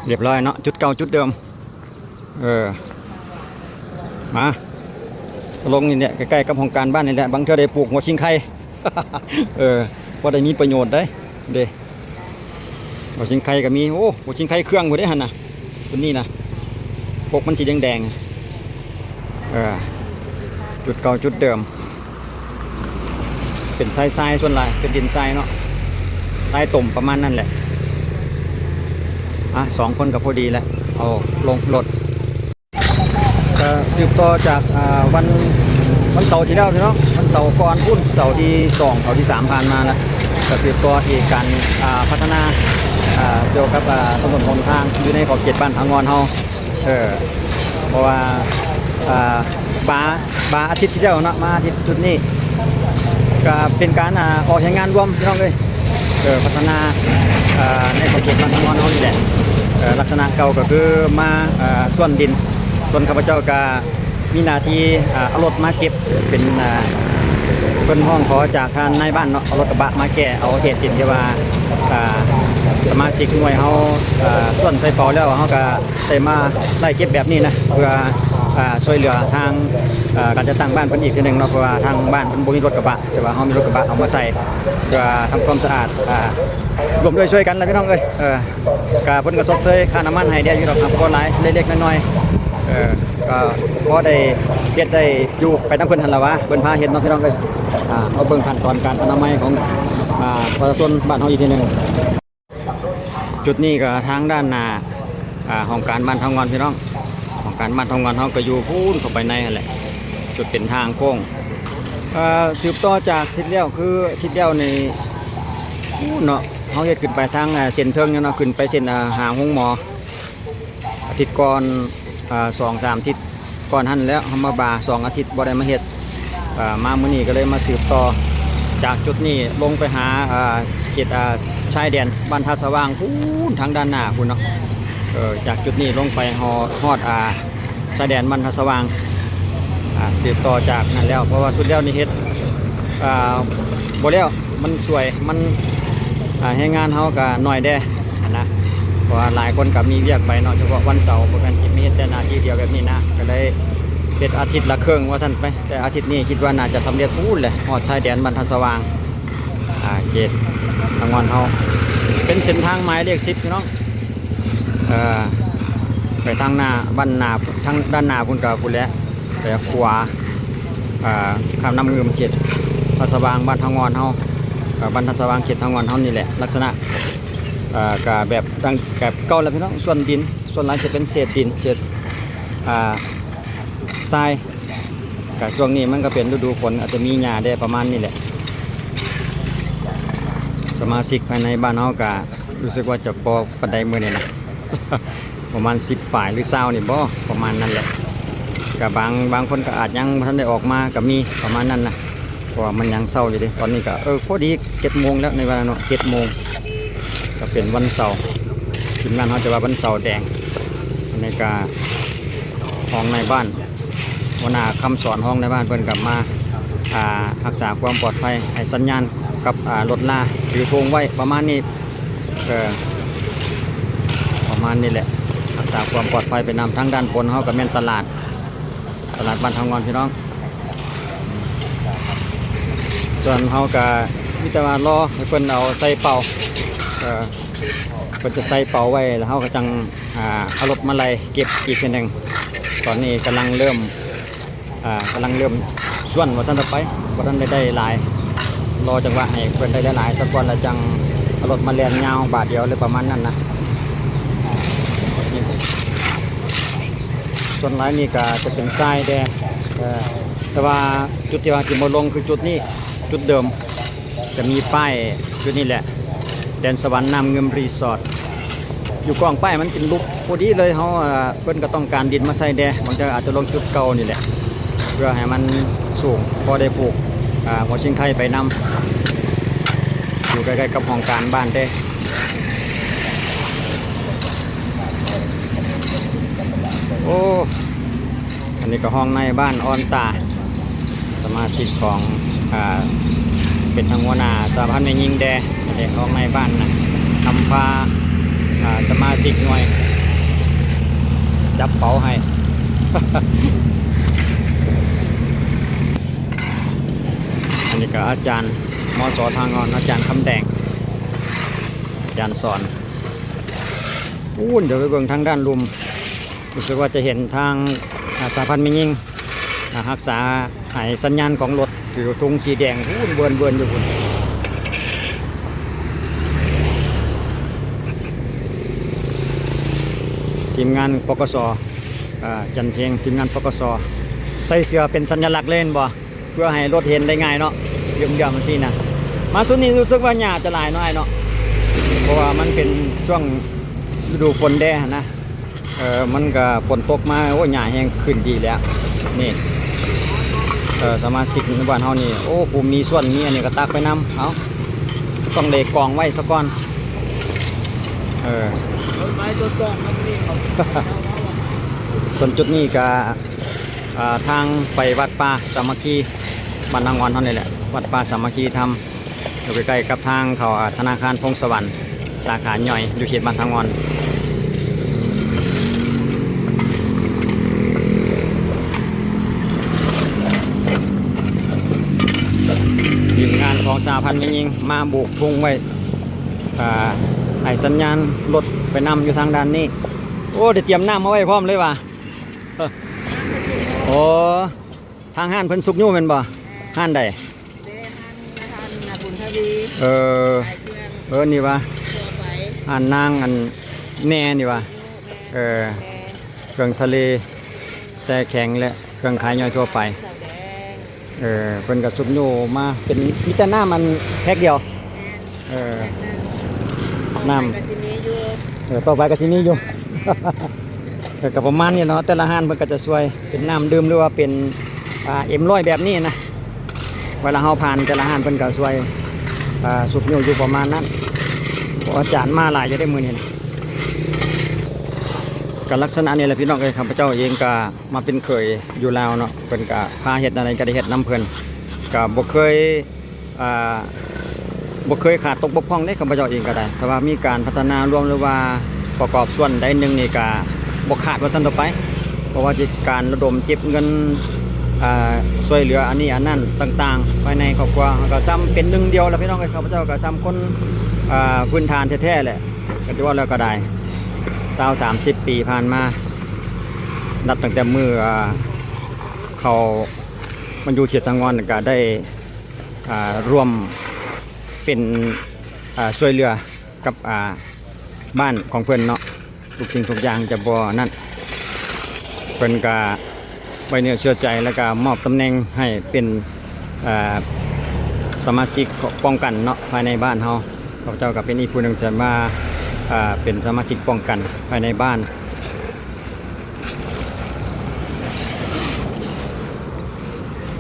ຮຽບຮ້ອຍເນາະ ຈຸດເກົ່າຈຸດເດີມ. ເອີ ມາ ລົງນີ້ແຫຼະ ໃກ້ໆກັບຫ້ອງການບ້ານນີ້ແຫຼະ. ບາງເທື່ອໄດ້ປູກຫົວຊິງໄຄ ເອີ ພໍໄດ້ມີປະໂຫຍດໄດ໋ເດ້. ຫົວຊິງໄຄກໍມີ. ໂອ້ ຫົວຊິງໄຄເຄື່ອງພຸ້ນເດ້ຫັ້ນນະ ຕົວນີ້ນະ ປົກມັນສີແດງໆ. ເອີ ຈຸດເກົ່າຈຸດເດີມ ເປັນຊາຍໆ ສ່ວນຫຼາຍເປັນດິນຊາຍເນາະ ຊາຍຕົມປະມານນັ້ນແຫຼະ. ອ່ະ ສອງຄົນກໍພໍດີແຫຼະ ເອົາລົງລົດ. ກໍສືບຕໍ່ຈາກ ອ່າ ວັນ ວັນເສົາທີ່ແລ້ວເນາະ ວັນເສົາກ່ອນພຸ້ນ ເສົາທີສອງ ເສົາທີສາມຜ່ານມາແລ້ວ ກໍສືບຕໍ່ເຫດການ ອ່າ ພັດທະນາ ອ່າ ກ່ຽວກັບ ອ່າ ຖະໜົນຫົນທາງຢູ່ໃນຂອບເຂດບ້ານທາງງອນເຮົາ. ເອີ ເພາະວ່າ ອ່າ ບາ ບາອາທິດທີ່ແລ້ວເນາະ ມາອາທິດຊຸດນີ້ ກໍເປັນການ ອ່າ ອອກແຮງງານລວມ ພີ່ນ້ອງເອີຍ. ເອີ ພັດທະນາ ອ່າ ໃນຂອບເຂດບ້ານທາງງອນເຮົານີ້ແຫຼະ. ເອີ ລັກສະນະເກົ່າກໍຄືມາ ອ່າ ສວນດິນ ສ່ວນຂ້າພະເຈົ້າກໍມີໜ້າທີ່ ອ່າ ເອົາລົດມາເກັບ ເປັນ ອ່າ ເພິ່ນຮ້ອງຂໍຈາກທ່ານນາຍບ້ານເນາະ ເອົາລົດກະບະມາແກ່ເອົາເສດດິນທີ່ວ່າ ອ່າ ສະມາຊິກໜ່ວຍເຮົາ ອ່າ ສວນໃສ່ເປົາແລ້ວ ເຮົາກໍ ໄດ້ມາໄລ່ເກັບແບບນີ້ນະ ເພື່ອ ອ່າ ຊ່ວຍເຫຼືອທາງ ເອີ ການຈັດຕັ້ງບ້ານເພິ່ນອີກເທື່ອໜຶ່ງເນາະ ເພາະວ່າທາງບ້ານເພິ່ນບໍ່ມີລົດກະບະ ແຕ່ວ່າເຮົາມີລົດກະບະເອົາມາໃສ່ ເພື່ອທຳຄວາມສະອາດ ອ່າ ຮ່ວມດ້ວຍຊ່ວຍກັນລະ ພີ່ນ້ອງເອີຍ. ເອີ ກະເພິ່ນກໍຊົດເຊີຍຄ່ານ້ຳມັນໃຫ້ແດ່ຢູ່ດອກ ບໍ່ຫຼາຍ ເລັກໆນ້ອຍໆ. ເອີ ກໍພໍໄດ້ເຮັດໄດ້ຢູ່ໄປນຳເພິ່ນຫັ້ນລະວ່າ ເພິ່ນພາເຮັດເນາະ ພີ່ນ້ອງເອີຍ. ອ່າ ມາເບິ່ງຂັ້ນຕອນການອະນາໄມຂອງ ອ່າ ປະຊາຊົນບ້ານເຮົາອີກເທື່ອໜຶ່ງ. ຈຸດນີ້ກໍທາງດ້ານໜ້າ ອ່າ ຫ້ອງການບ້ານເທົາງ່ອນ ພີ່ນ້ອງ. ຫ້ອງການບ້ານເທົາງ່ອນເຮົາກໍຢູ່ພຸ້ນເຂົ້າໄປໃນຫັ້ນແຫຼະ ຈຸດເປັນທາງໂຄ້ງ. ເອີ ສືບຕໍ່ຈາກທິດແລ້ວ ຄືທິດແລ້ວນີ້ ພຸ້ນເນາະ ເຮົາເຮັດຂຶ້ນໄປທາງ ເອີ ເສັ້ນເທິງເນາະ ຂຶ້ນໄປເສັ້ນ ເອີ ຫາໂຮງໝໍ. ອາທິດກ່ອນ ອ່າ ສອງສາມທິດກ່ອນຫັ້ນແຫຼະ ເຮົາມາບາສອງອາທິດບໍ່ໄດ້ມາເຮັດ ອ່າ ມາມື້ນີ້ກໍເລີຍມາສືບຕໍ່ຈາກຈຸດນີ້ລົງໄປຫາ ອ່າ ເຂດ ອ່າ ຊາຍແດນບ້ານທ່າສະຫວ່າງພຸ້ນ ທາງດ້ານໜ້າພຸ້ນເນາະ. ເອີ ຈາກຈຸດນີ້ລົງໄປຮອດ ຮອດ ອ່າ ຊາຍແດນບ້ານທ່າສະຫວ່າງ ອ່າ ສືບຕໍ່ຈາກນັ້ນແລ້ວ ເພາະວ່າສຸດແລ້ວນີ້ເຮັດ ອ່າ ບໍ່ແລ້ວ ມັນສວຍ ມັນ ອ່າ ແຮງງານເຮົາກໍໜ້ອຍແດ່ຫັ້ນນະ ເພາະວ່າຫຼາຍຄົນກໍມີວຽກໄປເນາະ ສະເພາະວັນເສົາ ບໍ່ແມ່ນຊິມາເຮັດແຕ່ໜ້າທີ່ດຽວແບບນີ້ນະ ກໍເລີຍເຮັດອາທິດລະເຄິ່ງວ່າຊັ້ນໄປ. ແຕ່ອາທິດນີ້ຄິດວ່າໜ້າຈະສຳເລັດພຸ້ນແຫຼະ ຮອດຊາຍແດນບ້ານທ່າສະຫວ່າງ ອ່າ ເຂດທາງງອນເຮົາ ເປັນເສັ້ນທາງໝາຍເລກສິບ ພີ່ນ້ອງ. ເອີ ໄປທາງໜ້າບ້ານໜ້າ ທາງດ້ານໜ້າພຸ້ນກໍພຸ້ນແຫຼະ ໄປຂວາ ເອີ ຂ້າມນ້ຳງື່ມ ເຂດທ່າສະຫວ່າງ ບ້ານທາງງອນເຮົາ ເອີ ບ້ານທ່າສະຫວ່າງ ເຂດທາງງອນເຮົານີ້ແຫຼະ. ລັກສະນະ ເອີ ກໍແບບດັ່ງ ແບບເກົ່າແຫຼະພີ່ນ້ອງ ສ່ວນດິນ ສ່ວນຫຼາຍຈະເປັນເສດດິນ ເສດ ອ່າ ຊາຍ. ກະຊ່ວງນີ້ມັນກໍເປັນລະດູຝົນ ອາດຈະມີຫຍ້າແດ່ປະມານນີ້ແຫຼະ. ສະມາຊິກພາຍໃນບ້ານເຮົາກະຮູ້ສຶກວ່າຈະພໍປານໃດມື້ນີ້ນະ ປະມານສິບປາຍ ຫຼື ຊາວນີ້ບໍ ປະມານນັ້ນແຫຼະ. ກະບາງ ບາງຄົນກໍອາດຍັງບໍ່ທັນໄດ້ອອກມາກໍມີ ປະມານນັ້ນນະ ເພາະວ່າມັນຍັງເຊົ້າຢູ່ເດ້. ຕອນນີ້ກໍ ເອີ ພໍດີເຈັດໂມງແລ້ວ ໃນເວລາເນາະ ເຈັດໂມງ ກໍເປັນວັນເສົາ ທີມງານເຮົາຈະວ່າວັນເສົາແດງ. ອັນນີ້ກໍຮອງນາຍບ້ານ ຫົວໜ້າຄຳສອນ ຮອງນາຍບ້ານ ເພິ່ນກໍມາ ອ່າ ຮັກສາຄວາມປອດໄພ ໃຫ້ສັນຍານກັບ ອ່າ ລົດລາ ຖືໂທງໄວ້ປະມານນີ້ ເອີ ປະມານນີ້ແຫຼະ ຮັກສາຄວາມປອດໄພໄປນຳ. ທາງດ້ານບົນເຮົາກໍແມ່ນຕະຫຼາດ ຕະຫຼາດບ້ານທາງງອນ ພີ່ນ້ອງ. ສ່ວນເຮົາກໍມີແຕ່ວ່າລໍໃຫ້ເພິ່ນເອົາໃສ່ເປົາ ເອີ ເພິ່ນຈະໃສ່ເປົາໄວ້ ແລ້ວເຮົາກໍຈັ່ງ ອ່າ ເອົາລົດມາໄລ່ເກັບອີກເທື່ອໜຶ່ງ. ຕອນນີ້ກຳລັງເລີ່ມ ອ່າ ກຳລັງເລີ່ມສວນວ່າຊັ້ນເຖາະໄປ ບໍ່ທັນໄດ້ໄດ້ຫຼາຍ ລໍຈັງຫວະໃຫ້ເພິ່ນໄດ້ຫຼາຍໆຊະກ່ອນ ແລ້ວຈັ່ງເອົາລົດມາແລ່ນຍາວບາດດຽວ ຫຼື ປະມານນັ້ນນະ. ສ່ວນຫຼາຍນີ້ກໍຈະເປັນຊາຍແດ່ ເອີ ແຕ່ວ່າຈຸດທີ່ວ່າຊິບໍ່ລົງຄືຈຸດນີ້ ຈຸດເດີມ ຈະມີປ້າຍຈຸດນີ້ແຫຼະ ແດນສະຫວັນນ້ຳງື່ມຣີສອດ. ຢູ່ກ້ອງປ້າຍມັນເປັນຫຼຸບພໍດີເລີຍ ເຮົາ ເອີ ເພິ່ນກໍຕ້ອງການດິນມາໃສ່ແດ່ ບາງເທື່ອອາດຈະລົງຈຸດເກົ່ານີ້ແຫຼະ ເພື່ອໃຫ້ມັນສູງ ພໍໄດ້ປູກ ອ່າ ຫົວຊິງໄຄໄປນຳ ຢູ່ໃກ້ໆກັບຫ້ອງການບ້ານເດ້. ໂອ້ ອັນນີ້ກໍຫ້ອງນາຍບ້ານອ່ອນຕາ ສະມາຊິກຂອງ ອ່າ ເປັນທັງຫົວໜ້າສະຫະພັນແມ່ຍິງແດ່ ອັນນີ້ຮອງນາຍບ້ານນະ ນຳພາ ອ່າ ສະມາຊິກໜ່ວຍ ຈັບເປົາໃຫ້. ອັນນີ້ກໍອາຈານ ມສ ທ່າງ່ອນ ອາຈານຄຳແດງ ອາຈານສອນ. ປູ້ນ ດຽວໄປເບິ່ງທາງດ້ານລຸ່ມ ຮູ້ສຶກວ່າຈະເຫັນທາງ ອາ ສະຫະພັນແມ່ຍິງ ອາ ຮັກສາ ໃຫ້ສັນຍານຂອງລົດ ຖືຖົງສີແດງ ພຸ້ນເວີນໆຢູ່ພຸ້ນ. ທີມງານ ປກສ ອາ ຈັນເພງ ທີມງານ ປກສ ໃສ່ເສື້ອເປັນສັນຍະລັກເລີຍແມ່ນບໍ່? ເພື່ອໃຫ້ລົດເຫັນໄດ້ງ່າຍເນາະ ເຫື່ອມໆຈັ່ງຊີ້ນະ. ມາຊຸດນີ້ຮູ້ສຶກວ່າຫຍ້າຈະຫຼາຍເນາະ ອ້າຍເນາະ ເພາະວ່າມັນເປັນຊ່ວງລະດູຝົນແດ່ຫັ້ນນະ. ເອີ ມັນກະຝົນຕົກມາ ໂອ້ຍ ຫຍ້າແຮງຂຶ້ນດີແລ້ວນີ້. ເອີ ສະມາຊິກໃນບ້ານເຮົານີ້ ໂອ້ ຜູ້ມີສ່ວນມີອັນນີ້ກະຕັກໄປນຳ ເອົາ ຕ້ອງໄດ້ກອງໄວ້ສາກ່ອນ. ເອີ ຕົ້ນໄມ້ຕົ້ນດອກມັນມີເຂົາ ສ່ວນຈຸດນີ້ກະ ເອີ ທາງໄປວັດປ່າສາມັກຄີ ບ້ານນາງອອນເຮົານີ້ແຫຼະ ວັດປ່າສາມັກຄີທຳ ຢູ່ໃກ້ໆກັບທາງເຂົ້າ ອາ ທະນາຄານພົງສະຫວັນ ສາຂາຍ່ອຍ ຢູ່ເຂດບ້ານທາງ່ອນ. ທີມງານຂອງສະຫະພັນແມ່ຍິງມາໂບກທຸງໄວ້ ອາ ໃຫ້ສັນຍານລົດໄປນຳຢູ່ທາງດ້ານນີ້. ໂອ້ ໄດ້ຕຽມນ້ຳມາໄວ້ພ້ອມເລີຍວ່າ. ໂອ້ ທາງຮ້ານເພິ່ນຊຸກຍູ້ແມ່ນບໍ່? ຮ້ານໃດ? ເດ້ ຮ້ານ ຮ້ານນາບຸນທະວີ ເອີ ຂາຍເຄື່ອງ ເອີ ນີ້ຫວາ ທົ່ວໄປ ຮ້ານນາງອັນແນ່ນີ້ຫວາ ແນ່ ເອີ ແນ່ ເຄື່ອງທະເລແຊ່ແຂງ ແລະ ເຄື່ອງຂາຍຍ່ອຍທົ່ວໄປ ເຂົ້າແດງ ເອີ ເພິ່ນກະຊຸກຍູ້ມາເປັນ ມີແຕ່ນ້ຳອັນແພັກດຽວ ແມ່ນ ເອີ ແພັກໜຶ່ງ ນ້ຳ ຕໍ່ໄປກະຊິມີຢູ່ ເອີ ຕໍ່ໄປກະຊິມີຢູ່ ເອີ ກະປະມານນີ້ເນາະ ແຕ່ລະຮ້ານເພິ່ນກະຈະຊ່ວຍເປັນນ້ຳດື່ມ ຫຼືວ່າເປັນ ອາ ເອັມຮ້ອຍແບບນີ້ນະ ເວລາເຮົາຜ່ານແຕ່ລະຮ້ານເພິ່ນກະຊ່ວຍ ອາ ຊຸກຍູ້ຢູ່ປະມານນັ້ນ ເພາະອາຈານມາຫຼາຍຢູ່ເດ້ມື້ນີ້ນະ. ກະລັກສະນະນີ້ແຫຼະພີ່ນ້ອງເອີຍ ຂ້າພະເຈົ້າເອງກະມາເປັນເຂີຍຢູ່ລາວເນາະ ເພິ່ນກະພາເຮັດແນວໃດກະໄດ້ເຮັດນຳເພິ່ນ ກະບໍ່ເຄີຍ ອ່າ ບໍ່ເຄີຍຂາດຕົກບົກຜ່ອງເດ້ ຂ້າພະເຈົ້າເອງກໍໄດ້ ຖ້າວ່າມີການພັດທະນາລວມ ຫຼືວ່າປະກອບສ່ວນໃດໜຶ່ງນີ້ ກະບໍ່ຂາດວ່າຊັ້ນຕໍ່ໄປ ບໍ່ວ່າຈະການລະດົມເກັບເງິນ ອ່າ ຊ່ວຍເຫຼືອອັນນີ້ອັນນັ້ນຕ່າງໆ ພາຍໃນຄອບຄົວ ເຮົາກໍສ່ຳເປັນໜຶ່ງດຽວລະພີ່ນ້ອງເອີຍ ຂ້າພະເຈົ້າກໍສ່ຳຄົນ ອ່າ ພື້ນຖານແທ້ໆແຫຼະ ກໍຖືວ່າແລ້ວກໍໄດ້ ຊາວສາມສິບປີຜ່ານມາ ນັບຕັ້ງແຕ່ມື້ ອ່າ ເຂົ້າມາຢູ່ເຂດທາງ່ອນ ກໍໄດ້ ອ່າ ຮ່ວມເປັນ ອ່າ ຊ່ວຍເຫຼືອກັບ ອ່າ ບ້ານຂອງເພິ່ນເນາະ ທຸກສິ່ງທຸກຢ່າງຈະບໍ່ນັ້ນ ເພິ່ນກະໄວ້ເນື້ອເຊື່ອໃຈ ແລ້ວກະມອບຕຳແໜ່ງໃຫ້ເປັນ ອ່າ ສະມາຊິກປ້ອງກັນເນາະ ພາຍໃນບ້ານເຮົາ ຂ້າພະເຈົ້າກະເປັນອີກຜູ້ໜຶ່ງທີ່ມາ ອ່າ ເປັນສະມາຊິກປ້ອງກັນພາຍໃນບ້ານ.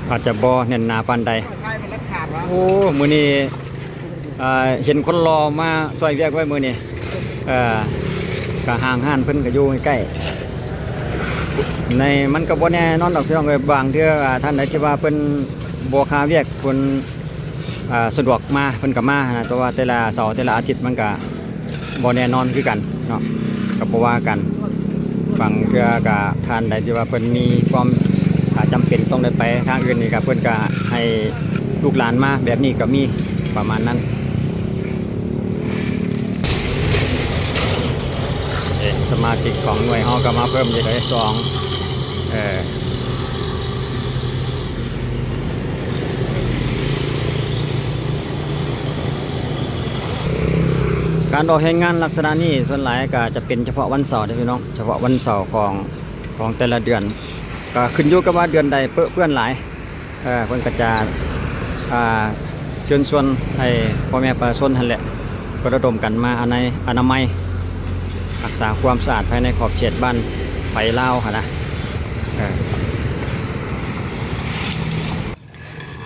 ອາດຈະບໍ່ແໜ້ນໜາປານໃດ. ໂອ້ ມື້ນີ້ ອ່າ ເຫັນຄົນຫຼໍ່ມາຊ່ອຍວຽກໄວ້ມື້ນີ້ ເອີ ກະຫ້າງຮ້ານເພິ່ນກະຢູ່ໃກ້ໆ ໃນ ມັນກະບໍ່ແນ່ນອນດອກພີ່ນ້ອງເອີຍ ບາງເທື່ອ ອ່າ ທ່ານໃດທີ່ວ່າເພິ່ນບໍ່ຄາວຽກ ເພິ່ນ ອ່າ ສະດວກມາ ເພິ່ນກະມານະ ແຕ່ວ່າແຕ່ລະເສົາແຕ່ລະອາທິດມັນກະ ບໍ່ແນ່ນອນຄືກັນເນາະ ກໍບໍ່ວ່າກັນ ບາງເທື່ອກໍທ່ານໃດທີ່ວ່າເພິ່ນມີຄວາມ ອ່າ ຈຳເປັນຕ້ອງໄດ້ໄປທາງອື່ນນີ້ ກໍເພິ່ນກໍໃຫ້ລູກຫຼານມາແບບນີ້ກໍມີ ປະມານນັ້ນ. ເອ ສະມາຊິກຂອງໜ່ວຍເຮົາກໍມາເພີ່ມອີກ ໄດ້ສອງ ເອີ ການອອກແຮງງານລັກສະນະນີ້ ສ່ວນຫຼາຍກໍຈະເປັນສະເພາະວັນເສົາເດ້ພີ່ນ້ອງ ສະເພາະວັນເສົາຂອງ ຂອງແຕ່ລະເດືອນ ກໍຂຶ້ນຢູ່ກັບວ່າເດືອນໃດເປິເປື້ອນຫຼາຍ ເອີ ເພິ່ນກໍຈະ ອ່າ ເຊີນຊວນໃຫ້ພໍ່ແມ່ປະຊາຊົນຫັ້ນແຫຼະ ກໍລະດົມກັນມາອະໄນ ອະນາໄມ ຮັກສາຄວາມສະອາດພາຍໃນຂອບເຂດບ້ານໄປລາວຫັ້ນນະ ເອີ.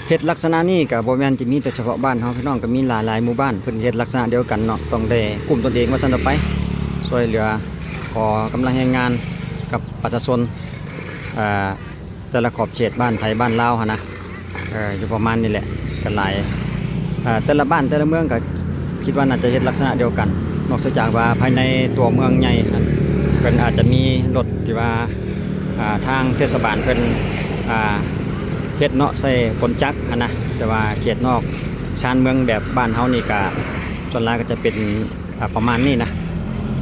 ເຮັດລັກສະນະນີ້ກໍບໍ່ແມ່ນຈະມີແຕ່ສະເພາະບ້ານເຮົາ ພີ່ນ້ອງ ກໍມີຫຼາຍໆໝູ່ບ້ານເພິ່ນເຮັດລັກສະນະດຽວກັນເນາະ ຕ້ອງໄດ້ກຸ້ມຕົນເອງວ່າຊັ້ນເຖາະໄປ ຊ່ວຍເຫຼືອ ຂໍກຳລັງແຮງງານກັບປະຊາຊົນ ເອີ ແຕ່ລະຂອບເຂດບ້ານໄທບ້ານລາວຫັ້ນນະ ເອີ ຢູ່ປະມານນີ້ແຫຼະ ກໍຫຼາຍ ເອີ ແຕ່ລະບ້ານແຕ່ລະເມືອງກໍຄິດວ່າໜ້າຈະເຮັດລັກສະນະດຽວກັນ ນອກເສຍຈາກວ່າພາຍໃນຕົວເມືອງໃຫຍ່ຫັ້ນ ເພິ່ນອາດຈະມີລົດ ທີ່ວ່າ ອ່າ ທາງເທດສະບານເພິ່ນ ອ່າ ເຮັດເນາະ ໃສ່ກົນຈັກຫັ້ນນະ. ແຕ່ວ່າເຂດນອກຊານເມືອງແບບບ້ານເຮົານີ້ກະ ສ່ວນຫຼາຍກໍຈະເປັນ ອ່າ ປະມານນີ້ນະ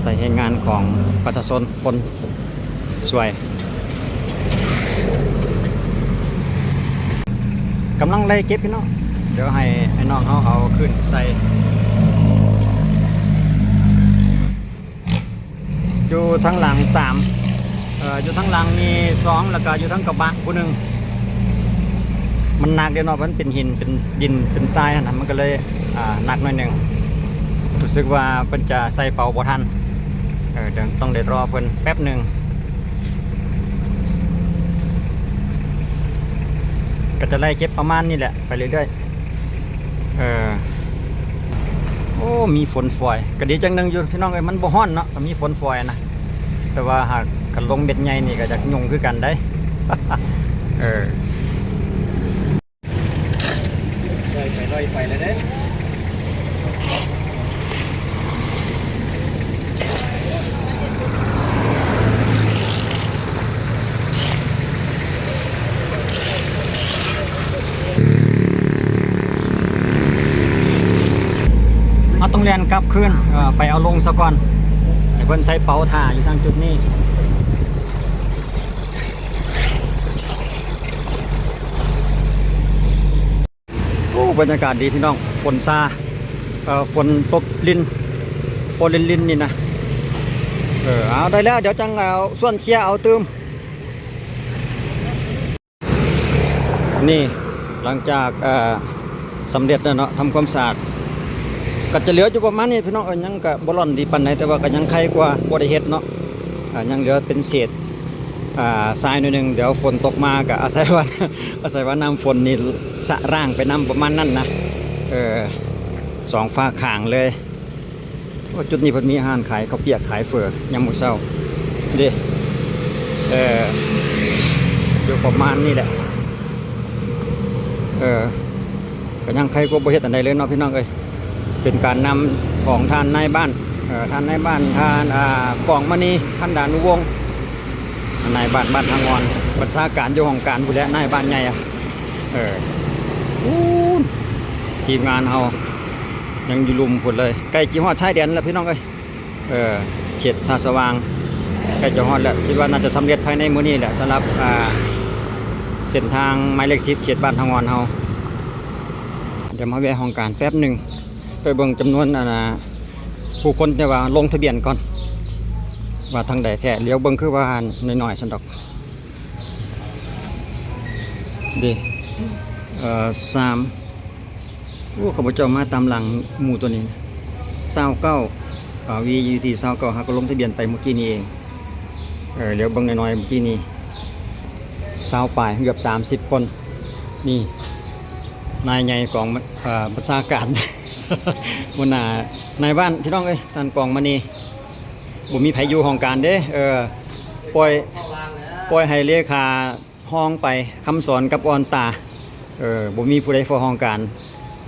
ໃຊ້ແຮງງານຂອງປະຊາຊົນຄົນສວຍ. ກຳລັງໄລ່ເກັບຢູ່ເນາະ ດຽວໃຫ້ອ້າຍນ້ອງເຮົາເອົາຂຶ້ນໃສ່. ຢູ່ທາງຫຼັງສາມ ເອີ ຢູ່ທາງຫຼັງນີ້ສອງ ແລ້ວກະຢູ່ທາງກະບະຜູ້ໜຶ່ງ. ມັນໜັກເດ້ເນາະ ມັນເປັນຫີນ ເປັນດິນ ເປັນຊາຍຫັ້ນນະ ມັນກໍເລີຍ ອ່າ ໜັກໜ້ອຍໜຶ່ງ. ຮູ້ສຶກວ່າເພິ່ນຈະໃສ່ເປົາບໍ່ທັນ ເອີ ດຽວຕ້ອງໄດ້ລໍເພິ່ນແປັບໜຶ່ງ. ກໍຈະໄລ່ເກັບປະມານນີ້ແຫຼະ ໄປເລື້ອຍໆ. ເອີ ໂອ້ ມີຝົນຝອຍ ກໍດີຈັ່ງໜຶ່ງຢູ່ພີ່ນ້ອງເອີຍ ມັນບໍ່ຮ້ອນເນາະ ກໍມີຝົນຝອຍນະ. ແຕ່ວ່າຫາກຄັນລົງເມັດໃຫຍ່ນີ້ກໍຢາກຫຍຸ້ງຄືກັນໄດ໋. ເອີ ລອຍໄປ ລອຍໄປແລ້ວເດ້. ເຮົາຕ້ອງແລ່ນກັບຄືນ ເອີ ໄປເອົາລົງຊະກ່ອນ ໃຫ້ເພິ່ນໃສ່ເປົາຖ້າຢູ່ທາງຈຸດນີ້. ໂອ້ ບັນຍາກາດດີພີ່ນ້ອງ ຝົນຊາ ເອີ ຝົນຕົກລິນ ພໍລິນໆ ນີ້ນະ. ເອີ ເອົາ ໄດ້ແລ້ວ ດຽວຈັ່ງເອົາ ຊວນເຊຍເອົາຕື່ມ. ນີ້ ຫຼັງຈາກ ເອີ ສຳເລັດແລ້ວເນາະ ທຳຄວາມສະອາດ ກໍຈະເຫຼືອຢູ່ປະມານນີ້ພີ່ນ້ອງເອີຍ. ຍັງກໍບໍ່ລ່ອນດີປານໃດ ແຕ່ວ່າກໍຍັງໄຄກວ່າບໍ່ໄດ້ເຮັດເນາະ. ອ່າ ຍັງເຫຼືອເປັນເສດ ອ່າ ຊາຍໜ້ອຍໜຶ່ງ ດຽວຝົນຕົກມາກໍອາໄສວ່າ ອາໄສວ່ານ້ຳຝົນນີ້ຊະລ້າງໄປນຳປະມານນັ້ນນະ. ເອີ ສອງຝາຂ້າງເລີຍ. ໂອ້ ຈຸດນີ້ເພິ່ນມີຮ້ານຂາຍເຂົ້າປຽກ ຂາຍເຝີຍາມມື້ເຊົ້າເດ້. ເອີ ຢູ່ປະມານນີ້ແຫຼະ. ເອີ ກໍຍັງໄຄກວ່າບໍ່ເຮັດອັນໃດເລີຍເນາະ ພີ່ນ້ອງເອີຍ. ເປັນການນຳຂອງທ່ານນາຍບ້ານ ເອີ ທ່ານນາຍບ້ານ ທ່ານ ອ່າ ກອງມະນີ ພັນດານຸວົງ ນາຍບ້ານບ້ານທາງອ່ອນ ບັນຊາການຢູ່ຫ້ອງການພຸ້ນແຫຼະ ນາຍບ້ານໃຫຍ່ອະ. ເອີ ໂອ້ ທີມງານເຮົາຍັງຢູ່ລຸ່ມພຸ້ນເລີຍ ໃກ້ຊິຮອດຊາຍແດນແລ້ວ ພີ່ນ້ອງເອີຍ. ເອີ ເຂດທ່າສະຫວ່າງ ໃກ້ຈະຮອດແລ້ວ ຄິດວ່າໜ້າຈະສຳເລັດພາຍໃນມື້ນີ້ແຫຼະ ສຳລັບ ອ່າ ເສັ້ນທາງໝາຍເລກສິບ ເຂດບ້ານທາງອ່ອນເຮົາ. ດຽວມາແວະຫ້ອງການແປັບໜຶ່ງ ໄປເບິ່ງຈຳນວນ ອັນນ່າ ຜູ້ຄົນທີ່ວ່າລົງທະບຽນກ່ອນ ວ່າທາງໃດແທ້. ຫຼຽວເບິ່ງຄືວ່າໜ້ອຍໆ ຊັ້ນດອກ ເດ້ ເອີ ສາມ ໂອ້ ຂ້າພະເຈົ້າມາຕາມຫຼັງໝູ່ໂຕນີ້ ຊາວເກົ້າ ອ່າ ວີຢູທີ ຊາວເກົ້າ ຫາກໍລົງທະບຽນໄປມື້ກີ້ນີ້ເອງ. ເອີ ຫຼຽວເບິ່ງໜ້ອຍໆ ມື້ກີ້ນີ້ ຊາວປາຍ ເກືອບສາມສິບຄົນ. ນີ້ ນາຍໃຫຍ່ກອງ ເອີ ບັນຊາການ ຫົວໜ້ານາຍບ້ານ ພີ່ນ້ອງເອີຍ ທ່ານກອງມະນີ. ບໍ່ມີໃຜຢູ່ຫ້ອງການເດ້ ເອີ ປ່ອຍ ປ່ອຍໃຫ້ເລຂາຮອງໄປ ຄຳສອນກັບອ່ອນຕາ. ເອີ ບໍ່ມີຜູ້ໃດເຝົ້າຫ້ອງການ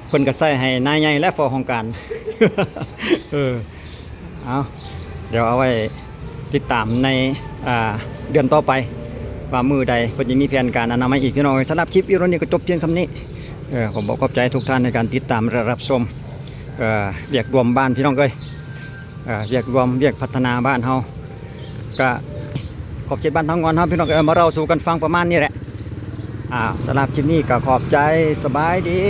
ເພິ່ນກໍໃຊ້ໃຫ້ນາຍໃຫຍ່ແຫຼະເຝົ້າຫ້ອງການ. ເອີ ເອົາ ດຽວເອົາໄວ້ຕິດຕາມໃນ ອ່າ ເດືອນຕໍ່ໄປ ວ່າມື້ໃດເພິ່ນຈະມີແຜນການອັນນຳມາອີກ ພີ່ນ້ອງເອີຍ. ສຳລັບຄລິບວິດີໂອນີ້ກໍຈົບພຽງສ່ຳນີ້. ເອີ ຂໍບອກຂອບໃຈທຸກທ່ານໃນການຕິດຕາມ ແລະ ຮັບຊົມ ເອີ ວຽກລວມບ້ານ ພີ່ນ້ອງເອີຍ. ເອີ ວຽກລວມ ວຽກພັດທະນາບ້ານເຮົາ ກະຂອບເຂດບ້ານທາງອ່ອນເຮົາ ພີ່ນ້ອງເອີຍ ມາເລົ່າສູ່ກັນຟັງປະມານນີ້ແຫຼະ. ອ່າ ສຳລັບຄລິບນີ້ກໍຂອບໃຈ ສະບາຍດີ.